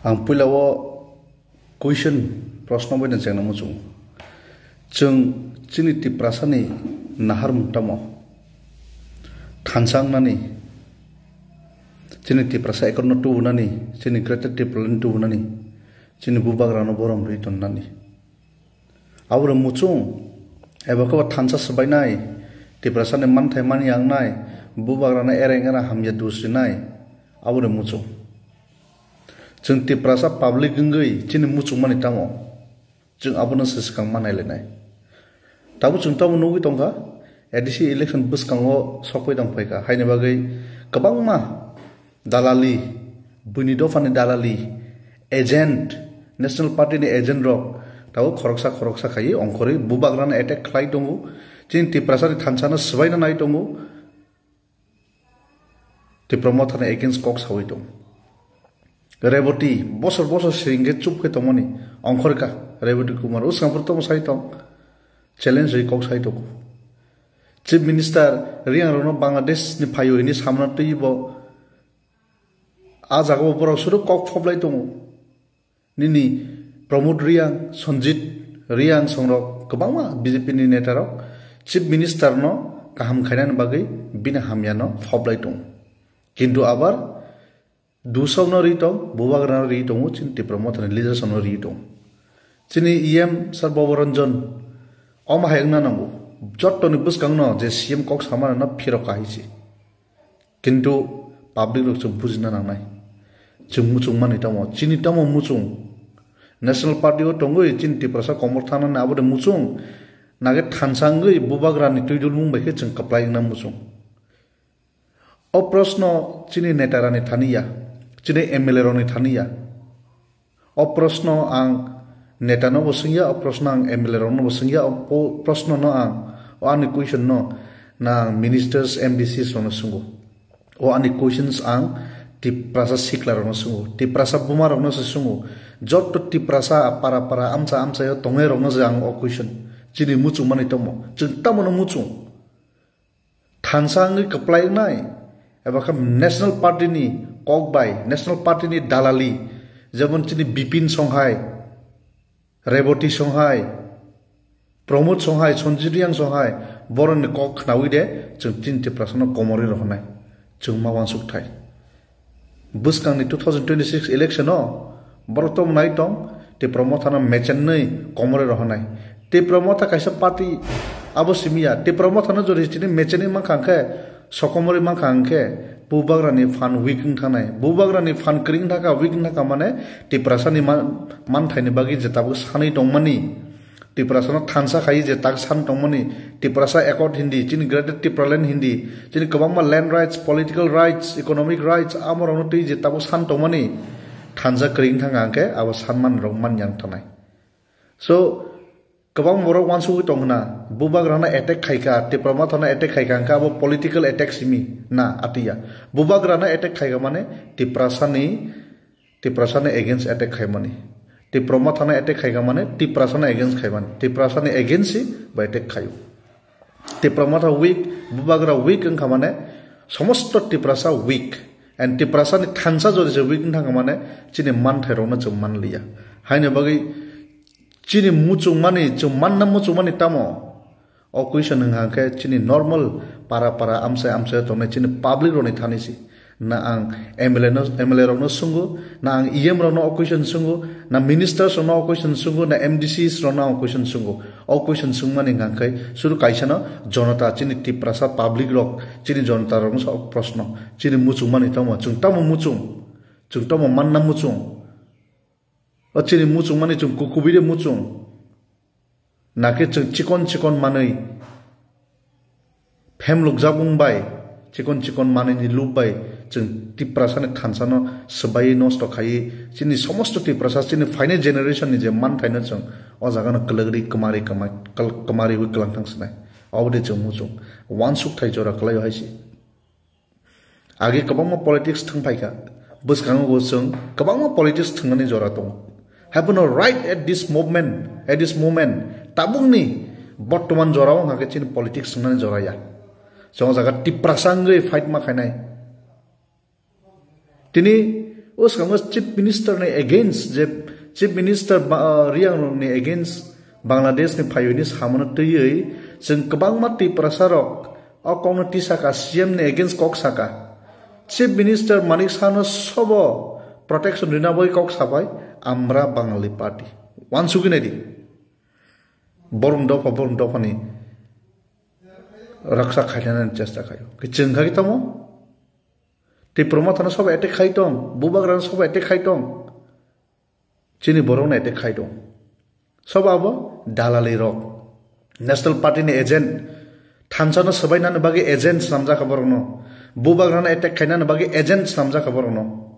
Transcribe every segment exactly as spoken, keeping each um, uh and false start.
Ang puila o question, proshno bai na chengna muchung. Chwng chini Tiprasani naharmung tamo? Thansa wngnani, chini Tiprasa ekotno tubunani, chini Greater Tipraland tubunani, chini bubagrano borom rwi tonnani. Aboni muchung, eba khe bo thansa swbainai, Tiprasani manthai mani yangnai, bubagrano ereng era hamya dusrinai, aboni muchung. Chwng Tiprasa public wngwi chini muchungmani tamo? Chwng abono se swkang ma nailainai. Tabuk chwng tamo nugwi tongkha, A D C election bwskango sokpai tongphaikha, haini bagwi kwbangma dalali, buini dophani dalali, agent, National Party ni agent rok tabuk khoroksa khoroksa khaiwi ongkhorwi bubagrano attack khlai tongo, chini Tiprasani thansano swbaina nai tongo. Tipra Mothani against kok sawi tong. Reboti bosor bosor siring khe chup khe tongmani ongkhorkha Reboti Kumar, o swngapur tamo sai tong, challenge ri kok sai tong. Chief Minister Riang rokno Bangladesh ni phaio hini samna twi bo, a jaga bo borok suru kok phoblai tongo. Nini Pramod Riang, Sanjit Riang songrok kwbangma B J P ni neta rok Chief Minister no kaham khainani bagwi bini hamya no phoblai tongo. Kintu abar dusok no ri tong, bubagra no ri tongo, chini Tipra Mothani leaders no ri tongo. Chini E M Sir Bobo Ranjan, omo hai wngna nango, jottoni bwskang no je C M kok samani no phirok kahai se. Kintu public rok chwng bujina nangnai. Chwng muchung mani tamo? Chini tamo muchung? National Party o tongwi chini Tiprasa komor thanani abo de muchung? Nage thansa wngwi bubagrani twi dulmung bai khe chwng kwplai wngna muchung? O proshno chini netarani thani ya, chini M L A rokni thani ya. O proshno ang neta no bo swngya, o proshno ang M L A rok no bo swngya, o po-, proshno no ang, o ani question no na ang ministers, M D Cs rok no swngw. O ani questions ang Tiprasa sikla rok no swngw, Tiprasa buma rok no se swngw. Jotto Tiprasa para para amcha amcha yo tongnai rok no se ang o question. Chini muchung mani tamo? Chwng tamo no muchung? Thansa wngwi kwplai wngnai, eba khe National Party ni kok bai, National Party ni dalali, jemon chini Bipin Songhai, Reboti Songhai, Pramod Songhai, Sanjit Riang Songhai, borokni kok khnaui de chwng chini Tiprasano komorwi rohornai, chwng ma uansuk thai. Bwskangni two thousand twenty-six election o borok tong nai tong, Tipra Mothano mechenwi komorwi rohornai. Tipra Motha kaisa party, abo simi ya. Tipra Mothano jodi chini mechenwi mankha hwnkhe, sokomorwi mankha hwnkhe, bubagrani phan weak wng thangnai. Bubagrani phan kwrwi wng thangkha, weak wng thangkha mane Tiprasani man-, manthaini bagwi je tabuk sanwi tongmani. Tiprasano thansa khai je tak san tongmani, Tiprasa Accord hindi, chini Greater Tipraland hindi, chini kwbangma land rights, political rights, economic rights, amorokno twi je tabuk san tongmani, thansa kwrwi wng thangkha hwnkhe abo sanmani rok man yang thanai. So, kwbang borok uansugwi tong hwna, bubagrano attack khaikha, Tipra Mothano attack khaikha hwnkhe abo political attack simi na atiya. Bubagrano attack khaikha mane Tiprasani Tiprasani against attack khaimani. Tipra Mothano attack khaikha mane Tiprasani against khaimani. Tiprasani against si bo attack khaio. Tipra Motha weak, bubagra weak wngkha mane somosto Tiprasa weak. And Tiprasani thansa jodi se weak wng thangkha mane chini manthai rokno chwng manliya. Haini bagwi chini muchungmani, chwng manna muchungmani tamo? O question wngkha khe chini normal para para amchai amchai tongnai chini public rokni thani si. Na ang M L A no, M L A rokno swngo, na ang E M rokno o question swngo, na ministers rokno o question swngo, na M D Cs rokno o question swngo. O question swngmani wngkha khe suru kaisano jonota chini Tiprasa public rok, chini jonota rokno sa o proshno. Chini muchungmani tamo, chwng tamo muchung, chwng tamo manna muchung. O chini muchungmani chwng kukubui de muchung. Nakhe chwng chikon chikon manwi phemlukjak wng bai, chikon chikon manwini lub bai chwng Tiprasani thansano swbaiwi nosto khaiwi chini somosto Tiprasa chini phainai generation ni je manthaino chwng o jagano kwlwgri kwmari kwma-, kwl-, kwmariwi kwlangthang swnai. Oboni chwng muchung uansukthai jora kwlaio hai se. Age kwbangma politics thwng phaikha, bwskango bo chwng kwbangma politics thwngnani jora tongo. Haiphano right at this movement, at this moment, tabukni bortoman jorao hwnkha khe chini politics thwngnani jora ya. Chwng o jaga Tiprasa wngwi fight ma khainai. Tini O swkango Chief Minister ni against, je Chief Minister ba, uh, Riang rok ni against Bangladesh ni phaiwi ni samano twiwi chwng kwbangma Tiprasa rok o kokno tisaka, C M ni against kok saka. Chief Minister Manik Sahno sobo protection rina bai kok sabai, Amra Bangali Party. Wansugwi naidi. Borom dopha, borom dophani raksa khainani chesta khaio. Kiching khai tamo? Tipra Mothano sobo attack khai tong, Bubagrano sobo attack khai tong. Chini borokno attack khai tong. Sobo abo dalali rok. National Party ni agent. Thansa no swbainani bagwi agent swnamjak borokno. Bubagrano attack khainani bagwi agent swnamjak borokno.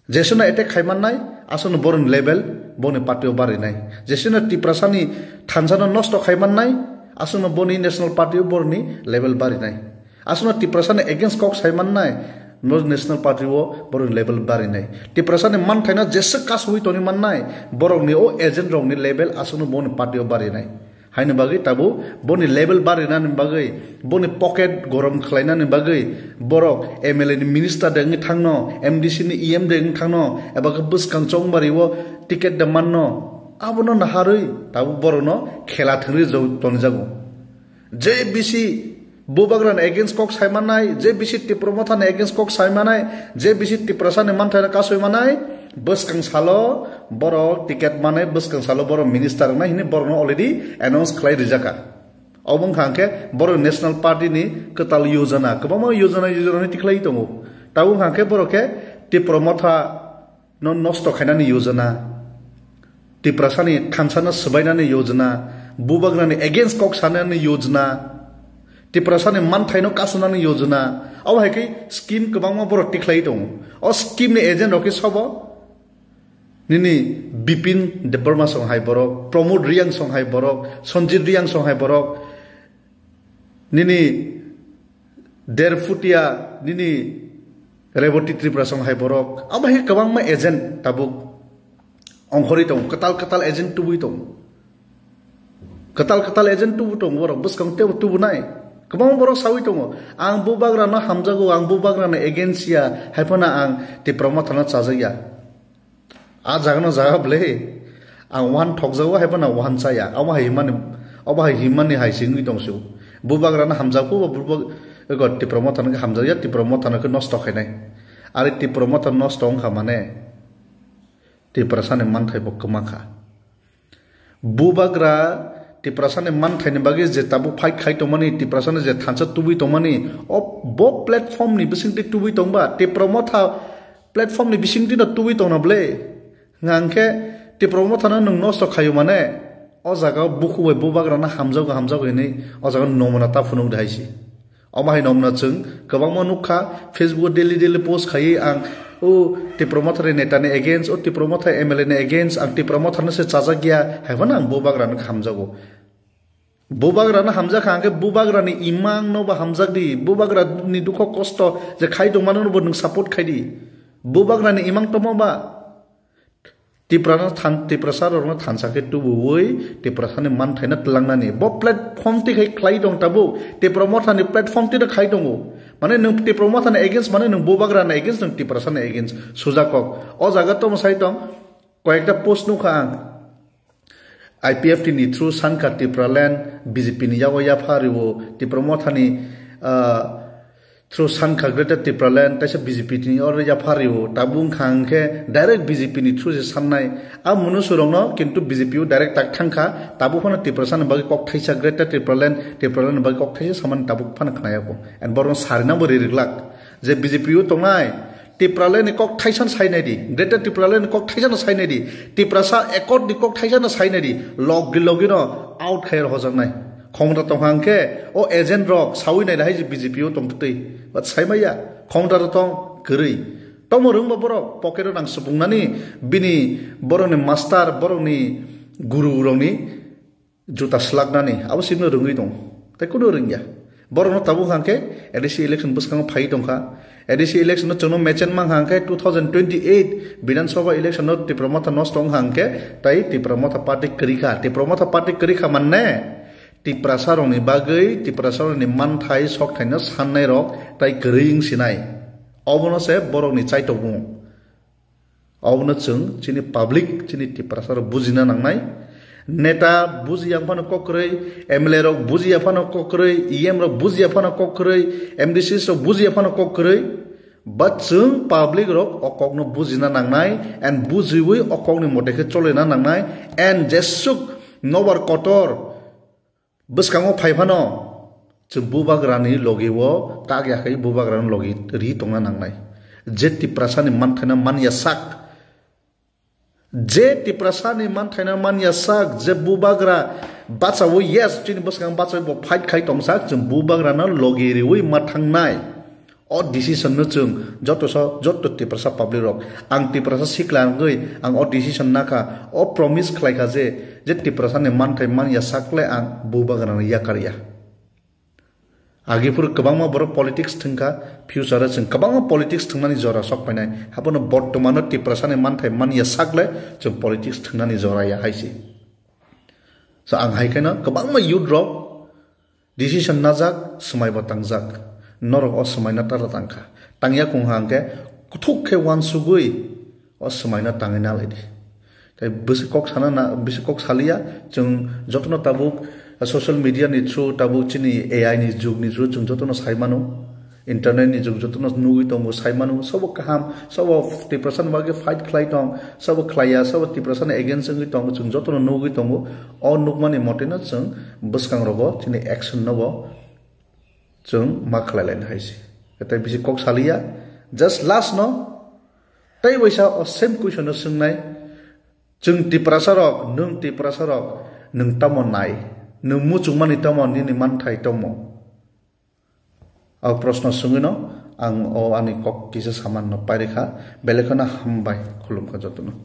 Jesino attack khai mannai, aswkno boroni level boni party o barinai. Jesino Tiprasani thansano nosto khai mannai, aswkno boni national party o boroni level barinai. Aswkno Tiprasani against kok sai mannai, no national party o boroni level barinai. Tiprasani manthaino jeswk kasui toni mannai, borokni o agent rokni level aswkno boni party o barinai. Haini bagwi tabuk boni level barinani bagwi, boni pocket gorom khlainani bagwi, borok M L A ni minister de wngwi thangno, M D C ni E M de wngwi thangno, eba khe bwskang chongbario ticket de manno, abono naharwi tabuk borokno khela thwngwi jo-, tonijago. Je bisi Bubagrani against kok sai mannai, je bisi Tipra Mothani against kok sai mannai, je bisi Tiprasani manthaino kasui mannai, bwskang salo borok ticket manwi, bwskang salo borok minister wngnai hwnwi borokno already announce khlai rijaka. Obo wngkha hwnkhe borok National Party ni kwtal yojana, kwbangma yojana, yojana hwnwi tikhlai tongo. Tabuk wngkha hwnkhe borok khe Tipra Motha no nosto khainani yojana, Tiprasani thansano swbainani yojana, Bubagrani against kok sanani yojana, Tiprasani manthaino kasunani yojana, abo hai khe scheme kwbangma borok tikhlai tongo. O scheme ni agent rok khe sobo nini Bipin Debbarma song hai borok, Pramod Riang song hai borok, Sanjit Riang song hai borok, nini Derphutia, nini Reboti Tripura song hai borok, abo hai kwbangma agent tabuk ongkhorwi tongo, kwtal kwtal agent tubui tongo. Kwtal kwtal agent tubu tongo, borok bwskang tebo tubunai. Kwbangma borok saui tongo, "Ang Bubagrano hamjago, ang Bubagrano against ya, hai phano ang Tipra Mothano chajakya." A jagano jaga bwle, ang wahan thokjago, hai phano ang wahan chaya. Abo hai himani, abo hai himani hai se wngwi tongsu. Bubagrano hamjakgo, bo Bubag-, ego Tipra Mothano khe hamjakya, Tipra Mothano khe nosto khainai. Ari Tipra Motha nosto wngkha mane, Tiprasani manthai bo kwma kha. Bubagra Tiprasani manthaini bagwi je tabuk fight khai tongmani, Tiprasani je thansa tubui tongmani, o bo platform ni bisingtwi tubui tongba, Tipra Motha platform ni bisingtwi no tubui tongna bwle. Hwnkhe Tipra Mothano nwng nosto khaio mane, o jaga o bukhuk bai Bubagrano hamjago, hamjago hinwi o jaga nomona ta phunuk de hai se. Omo hai nomna chwng kwbangma nukha, Facebook o daily daily post khaiwi ang o Tipra Mothani neta ni against, o Tipra Motha M L A ni against, ang Tipra Mothano se chajak ya, hai phano ang Bubagrano hamjago. Bubagrano hamjak kha, hwnkhe Bubagrani imang no bo hamjak di, Bubagrani dukho kosto je khai tongmano no bo nwng support khai di. Bubagrani imang tongma ba? Tiprano than-, Tiprasa rokno thansa khe tubuwi Tiprasani manthaino twlangnani. Bo platform twi khai khlai tong tabuk. Tipra Mothani platform twi khai tongo. Mane nwng Tipra Mothani against, mane nwng Bubagrani against, nwng Tiprasani against. Sujakok. O jaga tomo sai tong. Koyekta post nukha ang. I P F T ni through sankha Tipraland, B J P ni yago yapha riwo, Tipra Mothani, ah, through sankha Greater Tipraland, taisa B J P ni oro yapha riwo, tabuk wngkha hwnkhe direct B J P ni through se sannai. A munusurokno kintu B J P o direct tak thangkha, tabuk phano Tiprasani bagwi kok thaisa Greater Tipraland, Tipraland ni bagwi kok thaisa samani tabuk phano khnayakho. And borokno sarinabo ri riklak je B J P o tongnai, Tipraland ni kok thaisano sai nai di, Greater Tipraland ni kok thaisano sai nai di, Tiprasa Accord ni kok thaisano sai nai di, log di logino out khai rw hojaknai. Khomota tongkha hwnkhe o agent rok saui nai hai je B J P o tongtwi, but sai maya, khomota rok tong kwrwi. Tomo rwngba borok pocket o nang supungnani, bini borokni master, borokni guru rokni juta swlaknani, abo sino rwngwi tong. Tei kuno rwngya. Borokno tabuk hwnkhe A D C election bwskango phai tongkha. A D C election no chwngno mechen mang hwnkhe two thousand twenty-eight Bidhan Sabha election no Tipra Motha nosto wng hwnkhe tei Tipra Motha party kwrwi kha. Tipra Motha party kwrwi kha manne Tiprasa rokni bagwi, Tiprasa rokni manthai sokthai no sannai rok tai kwrwi wng sinai. Obono se borokni chaitokmung. Obono chwng chini public, chini Tiprasa rok bujina nangnai. Neta bujiya phano kok kwrwi, M L A rok bujiya phano kok kwrwi, E M rok bujiya phano kok kwrwi, M D Cs rok bujiya phano kok kwrwi. But chwng public rok o kokno bujina nangnai and bujiwi o kokni mote khe cholina nangnai and jesuk nobar kotor bwskango phai phano chwng bubagrani logi o kak ya khai bubagrani logi ri tongna nangnai. Je Tiprasani manthaino man ya sak, je Tiprasani manthaino man ya sak, je bubagra bachawi, yes, chini bwskango bachawi bo fight khai tong sak, chwng bubagrano logi riwi ma thangnai. O decision no chwng joto so, joto Tiprasa public rok, ang Tiprasa sikla wngwi ang o decision nakha, o promise khlai kha je, je Tiprasa ni manthai man ya sakle ang bubagra no yakar ya. Agi phuru kwbangma borok politics thwngkha, future o chwng kwbangma politics thwngnani jora sok painai, habono bortomano Tiprasa ni manthai man ya sakle chwng politics thwngnani jora ya hai se. So ang hai kheno kwbangma youth rok decision najak, swmai bo tangjak. Norok o swmai no tara tangkha. Tangya khung hang khe kuthuk khe uansugwi o swmai no tangwi nalai di. Tei bwswk kok sana na, bwswk kok saliya, chwng jotono tabuk social media ni through, tabuk chini A I ni jug ni through chwng jotono sai mano. Internet ni jug jotono nugwi tongo, sai mano, sobo kaham, sobo Tiprasa ni bagwi fight khlai tong, sobo khlaiya, sobo Tiprasa ni against wngwi tongo, chwng jotono nugwi tongo. O nukmani moteno chwng bwskang rogo chini action nobo chwng ma khlai laina hai se. Tei bisi kok saliya, just last no, tei waisa o same question no swngnai, chwng Tiprasa rok, nwng Tiprasa rok, nwng tamo nai, nwng muchungmani tamo, nini manthai tamo? O proshno swngwino ang o ani kok kisa saman no pairikha, belai kheno hambai, khulumkha jotono.